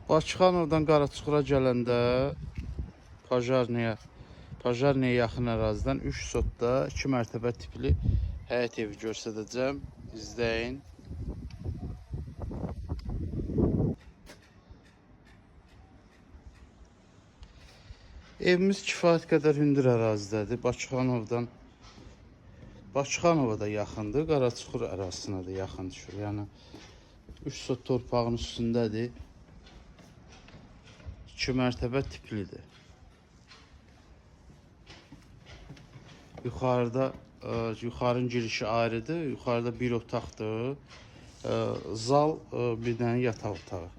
Bakıxanovdan Qaraçuxura gələndə Pajarniya yaxın ərazidən 3 sotda 2 mərtəbə tipli həyət evi göstərəcəm. İzləyin. Evimiz kifayət qədər hündür ərazidədir. Bakıxanovdan Bakıxanova da yaxındır, Qaraçuxur ərazisinə də yaxın düşür. Yəni 3 sot torpağın üstündədir. 2 mərtəbə tiplidir. Yuxarıda yuxarının girişi ayrıdır. Yuxarıda bir otaqdır. Zal, bir dənə yataq otağı.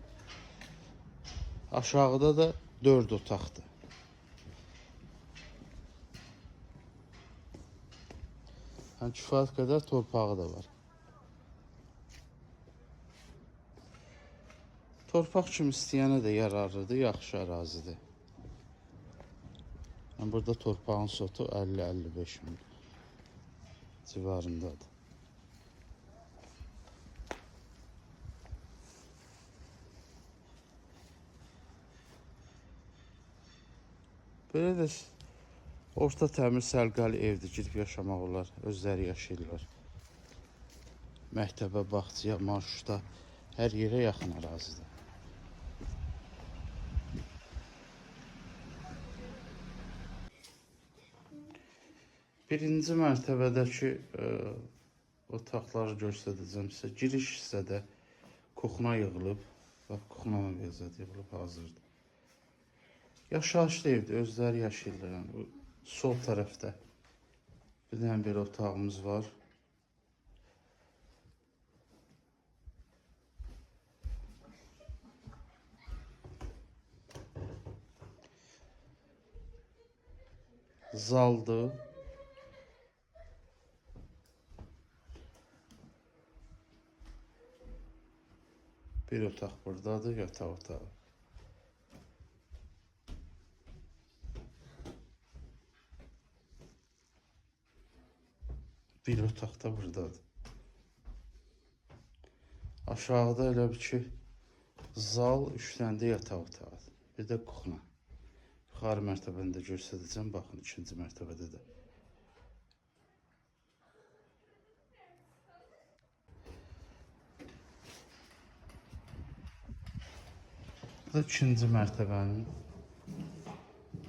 Aşağıda da 4 otaqdır. Yəni kifayət qədər torpağı da var. Torpaq kimi istəyənə də yararlıdır, yaxşı ərazidir. Yəni burada torpağın sotu 50-55 min civarındadır. Belə də orta təmir səliqəli evdir, girib yaşamaq olar, özləri yaşayırlar. Məktəbə, bağçaya, marşruta, hər yerə yaxın ərazidir. Birinci mərtəbədəki otaqları göstərəcəm sizə. Giriş hissədə kuxna yığılıb. Bax, kuxna mebel yığılıb, hazırdır. Yaşayışlı evdir, özləri yaşayırlar. Yəni, bu sol tərəfdə bir dənə belə otağımız var. Zaldır. Bir otaq buradadır, yataq otağı. Bir otaq da buradadır. Aşağıda elə bir ki, zal, 3 dənə də yataq otağıdır. Bir də kuxna. Yuxarı mərtəbəni də göstərəcəm. Baxın, ikinci mərtəbədə də. Bu da ikinci mərtəbənin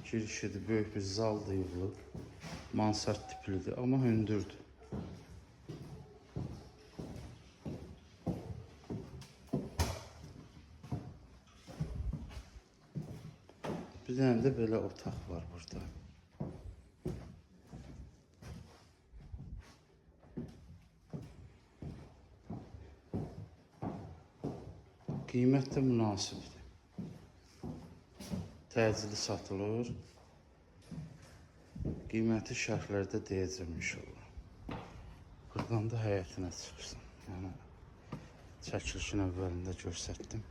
girişidir. Böyük bir zal da yığılıb. Mansard tiplidir, amma hündürdür. Bir dənə də belə otaq var burada. Qiymət də münasibdir. Təcili satılır. Qiyməti şərhlərdə deyəcəm inşallah. Buradan da həyətinə çıxırsan. Yəni çəkilişin əvvəlində göstərdim.